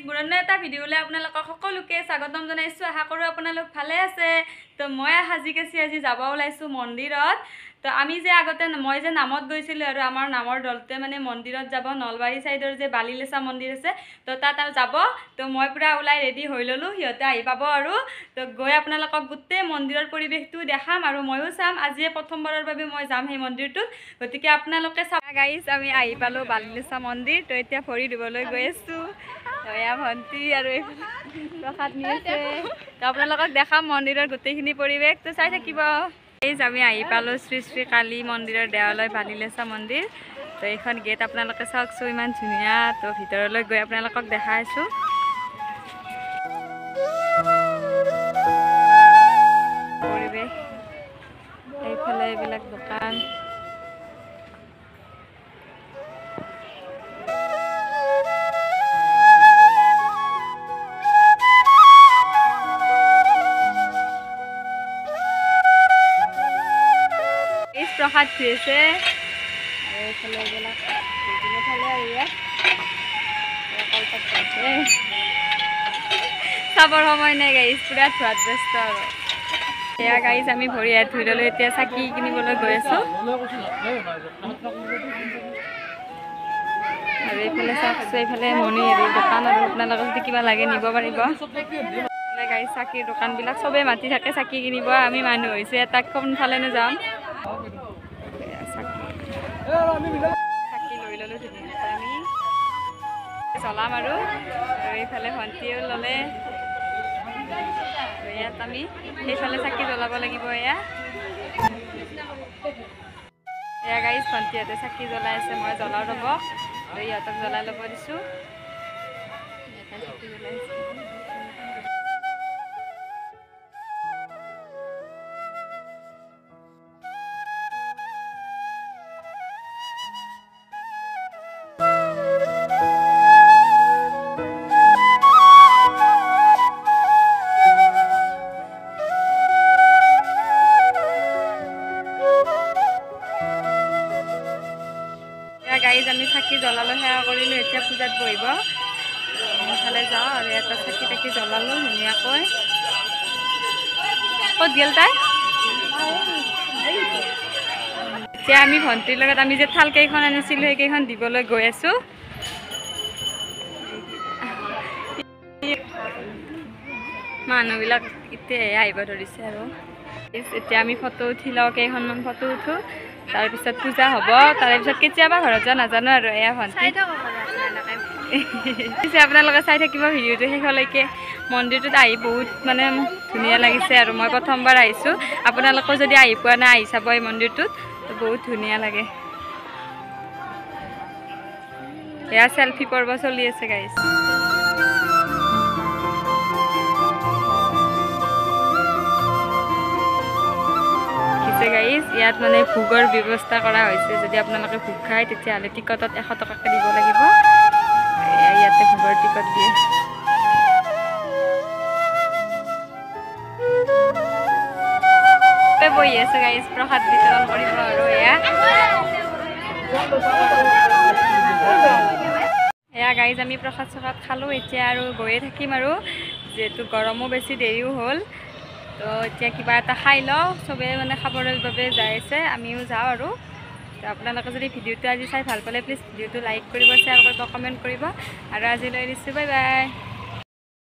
মোৰ এটা ভিডিঅ'লৈ আপোনালোকক সকলোকে স্বাগতম জনাইছোঁ। আশা কৰোঁ আপোনালোক ভালে আছে। তো মই সাজি কাচি আজি যাব ওলাইছোঁ মন্দিৰত। তো আমি যে আগতে মই যে নামত গৈছিলোঁ আৰু আমাৰ নামৰ দলটোৱে মানে মন্দিৰত যাব, নলবাৰী ছাইডৰ যে বালিলেচা মন্দিৰ আছে, তো তাত আৰু যাব। তো মই পূৰা ওলাই ৰেডি হৈ ল'লোঁ, সিহঁতে আহি পাব আৰু। তো গৈ আপোনালোকক গোটেই মন্দিৰৰ পৰিৱেশটো দেখাম আৰু ময়ো চাম। আজিয়ে প্ৰথমবাৰৰ বাবে মই যাম সেই মন্দিৰটোত, গতিকে আপোনালোকে চাব। গাইজ আমি আহি পালোঁ বালিলেচা মন্দিৰ। তো এতিয়া ভৰি ধুবলৈ গৈ আছোঁ। এয়া ভণ্টি আৰু এইফালে প্ৰসাদ নিছে। তো আপোনালোকক দেখাম মন্দিৰৰ গোটেইখিনি পৰিৱেশ, তো চাই থাকিব। আমি আহি পালোঁ শ্ৰী শ্ৰী কালী মন্দিৰৰ দেৱালয় বালিলেচা মন্দিৰ। তো এইখন গেট আপোনালোকে চাওকচোন, ইমান ধুনীয়া। তো ভিতৰলৈ গৈ আপোনালোকক দেখাই আছোঁ। পৰিৱেশ এইফালে এইবিলাক দোকান। প্ৰসাদ ধুইছে আৰু এইফালে এইবিলাক আৰু ইয়াত চাবৰ সময় নাই গাইজ, পুৰা ধোৱাত ব্যস্ত। আৰু এয়া গাইজ আমি ভৰি হাত ধুই ল'লোঁ, এতিয়া চাকি কিনিবলৈ গৈ আছোঁ। আৰু এইফালে চাওকচোন, এইফালে মণি হেৰি দোকান, আৰু আপোনালোকে যদি কিবা লাগে নিব পাৰিব। গাইজ চাকিৰ দোকানবিলাক চবেই মাতি থাকে চাকি কিনিব, আমি মানুহ হৈছে এটা কোনফালেনো যাম। চাকি লৈ ল'লোঁ ধুনীয়াকৈ, আমি জ্বলাম। আৰু এইফালে ভণ্টিও ল'লে। ইয়াত আমি সেইফালে চাকি জ্বলাব লাগিব। এয়া এয়া গাইজ ভণ্টিহঁতে চাকি জ্বলাই আছে, মই জ্বলাওঁ ৰ'ব। আৰু ইহঁতক জ্বলাই ল'ব দিছোঁ। চাকি জ্বলাই আছে। গাইজ আমি চাকি জ্বলালোঁ, সেৱা কৰিলোঁ, এতিয়া পূজাত বহিব সোনকালে যাওঁ। আৰু এটা চাকি তাকি জ্বলালোঁ ধুনীয়াকৈ। ক'ত গ'ল তাই? এতিয়া আমি ভণ্টিৰ লগত আমি যে থাল কেইখন আনিছিলোঁ সেইকেইখন দিবলৈ গৈ আছোঁ। মানুহবিলাক এতিয়াহে আহিব ধৰিছে। আৰু এতিয়া আমি ফটো উঠি লওঁ, কেইখনমান ফটো উঠোঁ, তাৰপিছত পূজা হ'ব। তাৰে পিছত কেতিয়াবা ঘৰত যোৱা নাজানো আৰু। এয়া ভণ্টি পিছে আপোনালোকে চাই থাকিব ভিডিঅ'টো শেষলৈকে। মন্দিৰটোত আহি বহুত মানে ধুনীয়া লাগিছে আৰু মই প্ৰথমবাৰ আহিছোঁ। আপোনালোকেও যদি আহি পোৱা নাই, আহি চাব এই মন্দিৰটোত, বহুত ধুনীয়া লাগে। এয়া চেলফি পৰ্ব চলি আছে গাইজ। গাইজ ইয়াত মানে ভোগৰ ব্যৱস্থা কৰা হৈছে। যদি আপোনালোকে ভোগ খায় তেতিয়াহ'লে টিকটত 100 টকাকৈ দিব লাগিব। ইয়াতে ভোগৰ টিকট দিয়ে। বহি আছে গাইজ, প্ৰসাদ বিতৰণ কৰিব। আৰু এয়া এয়া গাইজ আমি প্ৰসাদ চসাদ খালোঁ, এতিয়া আৰু গৈয়ে থাকিম। আৰু যিহেতু গৰমো বেছি, দেৰিও হ'ল, তো এতিয়া কিবা এটা খাই লওঁ। চবেই মানে খাবৰ বাবে যাই আছে, আমিও যাওঁ। আৰু তো আপোনালোকে যদি ভিডিঅ'টো আজি চাই ভাল পালে প্লিজ ভিডিঅ'টো লাইক কৰিব, শ্বেয়াৰ কৰিব, কমেণ্ট কৰিব। আৰু আজিলৈ দিছোঁ, বাই বাই।